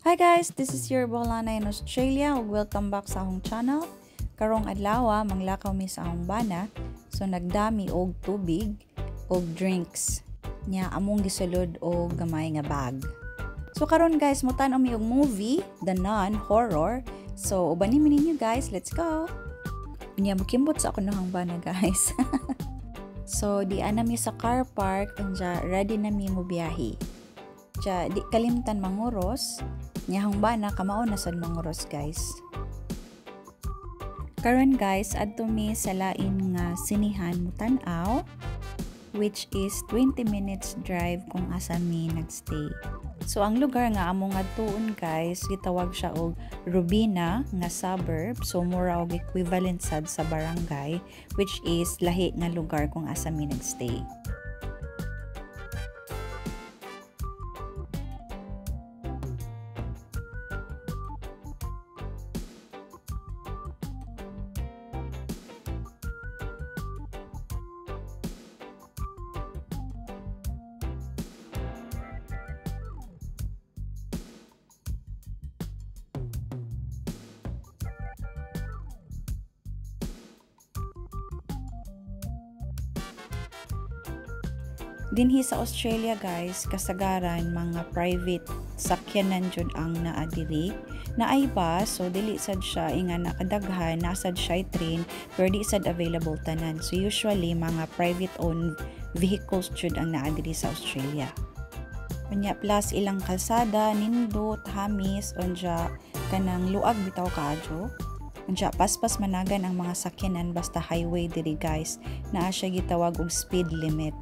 Hi guys, this is your Bolana in Australia ug welcome back sa akong channel. Karong adlaw manglakaw mi sa akong bana. So nagdami og tubig og drinks. Nya among gisulod og gamay nga bag. So karon guys, mutan-aw mi og movie, The Nun horror. So ubanin mi ninyo guys, let's go. Unya mokimbot sa ako nahang bana guys. So di ana mi sa car park, unya ready na mi mo biyahe. Diya, di kalimtan manguros. Nyahong bana kamao na sad manguros guys. Karon guys, adto mi sa lain nga sinihan mutan-aw, which is 20 minutes drive kung asa mi nagstay. So ang lugar nga among adtuon guys, gitawag siya og Robina nga suburb. So mura og equivalent sad sa barangay, which is lahi nga lugar kung asa mi nagstay. Dinhi sa Australia guys, kasagaran mga private sakyanan jud ang naa diri. Naay bus, so dili sad siya inga nakadaghan, naa sad siya train, pero di sad available tanan. So usually mga private owned vehicles jud ang naa diri sa Australia. Unya plus ilang kalsada, nindot, hamis, unya kanang luag bitaw kaadyo. Unya paspas managan ang mga sakyanan basta highway diri guys. Naa siya gitawag og speed limit.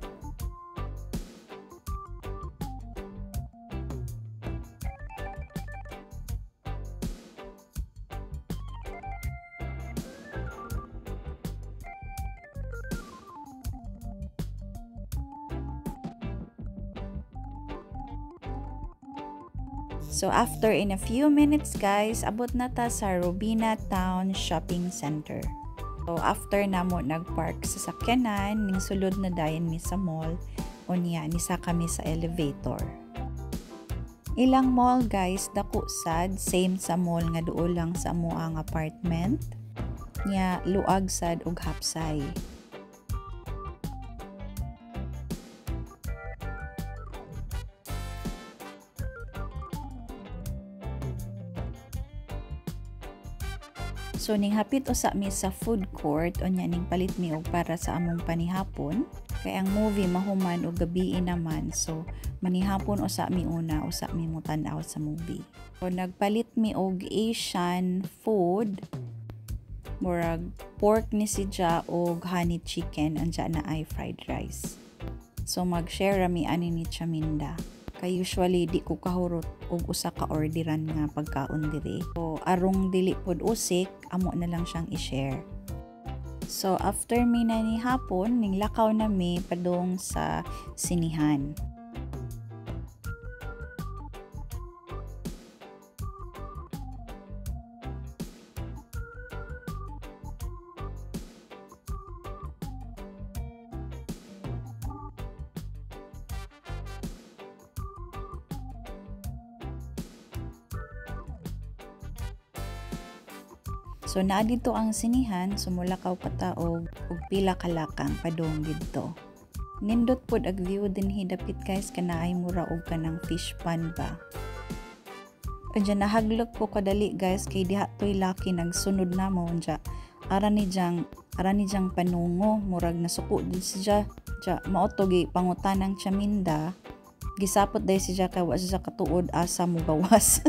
So after in a few minutes guys, abot na ta sa Robina Town Shopping Center. So after namo nagpark sa sakyanan, ning sulod na dayon mi sa mall, unya nisa kami sa elevator. Ilang mall guys, dako sad, same sa mall nga duol lang sa amoang apartment. Nya luag sad og hapsay. So ning hapit usa mi sa food court, unya ning palit mi og para sa among panihapon. Kay ang movie mahuman og gabii naman, so manihapon usa mi una, usa mi mutan-aw sa movie. So nagpalit mi og Asian food, murag pork ni siya og honey chicken, anja na ay fried rice. So mag-share ra mi ani ni Chaminda. Kay usually di ko kahurot og usa ka orderan nga pagkaon diri. So arong dili pod usik, amo na lang siyang i-share. So after mi na ni hapon, ning lakaw na mi padung sa sinihan. So naa dito ang sinihan, sumulakaw pa ta og pila ka lakang padung didto. Nindot pod ag view dinhi dapit guys, kanaay mura og kanang fish pond ba. Unya nahaglok ko kadali guys kay diha toy laki nagsunod namo, unya ara ni jang panungo, murag nasuko din siya. Ja mao to gi pangutanang Chaminda, gisapot day siya kay wa siya katuod asa mo gawas.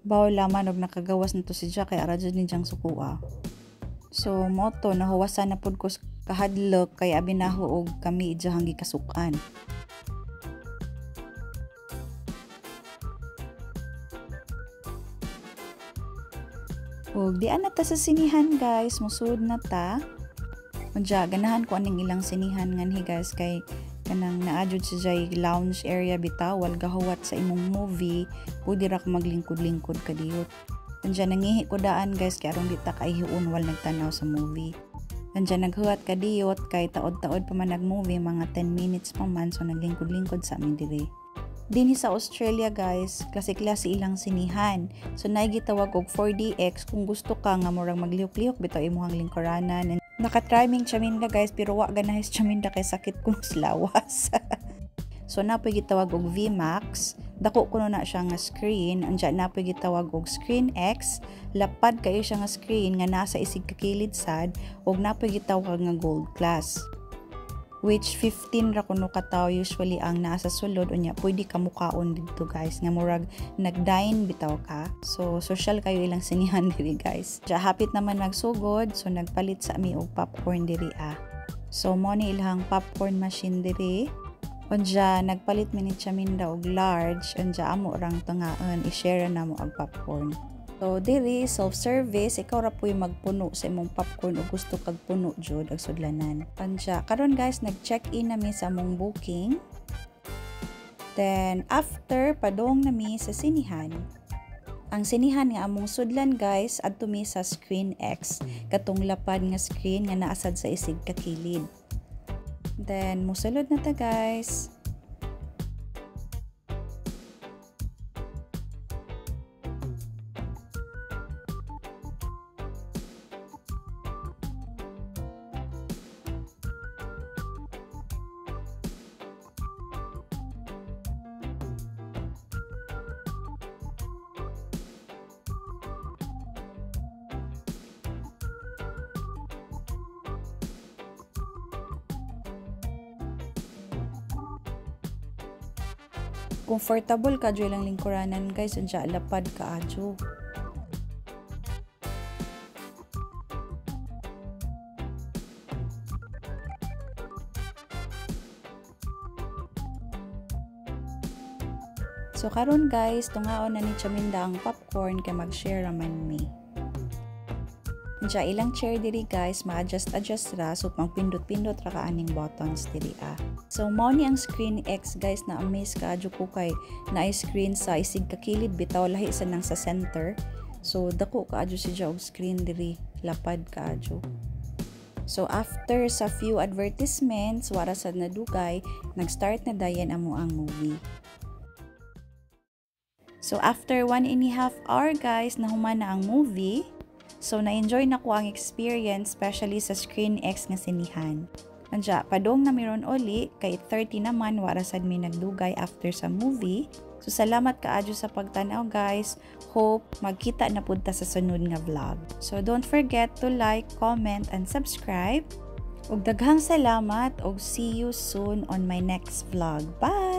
Bawal laman og nakagawas nito si Jack kay ara jud ni jang sukua. So moto nahuwasan na pud ko kahadlok kay abi naho og kami ijahang gikasukan. Og di ana ta sa sinihan guys, mosulod na ta. Unya ganahan ko aning ilang sinihan nganhi guys kay kanang naa jud si jay lounge area bitaw, wal gahuwat sa imong movie, pwede ra ka maglingkod-lingkod kadiyot. Unya nangihi ko daan guys kay aron di ta kaihiun wal nagtanaw sa movie. Unya naghuwat kadiyot kay taod-taod pa man nag-movie, mga 10 minutes pa man, so naglingkod-lingkod sa amin diri. Dinhi sa Australia, guys, klase-klase ilang sinihan. So naay gitawag og 4DX kung gusto ka nga murag maglihok-lihok bitaw imuhang lingkuranan. And naka-try ming Chaminda, guys, pero wa ganahi si Chaminda kay sakit ko sa lawas. So naa poy gitawag og VMAX, dako kuno na siya nga screen. Anja naa poy gitawag og Screen X, lapad kayo siya nga screen nga nasa isig kakilid sad, ug naa poy gitawag nga Gold Class, which 15 ra kuno ka tawo usually ang nasa sulod. Unya pwede ka mukaon didto, guys, nga murag nag-dine bitaw ka. So social kayo ilang sinihan diri, guys. Ja, hapit naman magsugod, so nagpalit sa mi og popcorn diri ah. So mo ni ilang popcorn machine diri. Unya nagpalit mi ni Chaminda og large. Unya amo rang tungaan, i-share na mo ang popcorn. So diri self-service, ikaw ra puy magpuno sa imong popcorn ug gusto kag puno jud ang sudlanan. Unya karon, guys, nag-check-in na mi sa among booking. Then after, padong na mi sa sinihan. Ang sinihan nga among sudlan, guys, adto mi sa Screen X, katong lapad nga screen nga naasad sa isig kakilid. Then musulod na ta, guys. Comfortable ka ilang lingkuranan, guys, unya lapad kaayo. So karon, guys, tungaon na ni Chaminda ang popcorn kay mag-share raman mi. Unya ilang chair diri, guys, ma-adjust adjust ra, so pang pindot-pindot ra ka aning buttons diri ah. So mao ni ang Screen X, guys, na amaze kaadyo ko kay naay screen sa isig kakilid bitaw, lahi sa nang sa center. So dako kaadyo siya og screen diri, lapad kaadyo. So after sa few advertisements, wara sad nadugay, nag-start na dayon amo ang movie. So after 1.5 hour, guys, nahuman na ang movie. So na-enjoy na ko ang experience, especially sa Screen X nga sinihan. Anja, padong na mi ron uli, kay 30 naman, wara sad mi nagdugay after sa movie. So salamat kaadyo sa pagtanaw, guys. Hope magkita na pud ta sa sunod nga vlog. So don't forget to like, comment, and subscribe. Ug daghang salamat ug see you soon on my next vlog. Bye!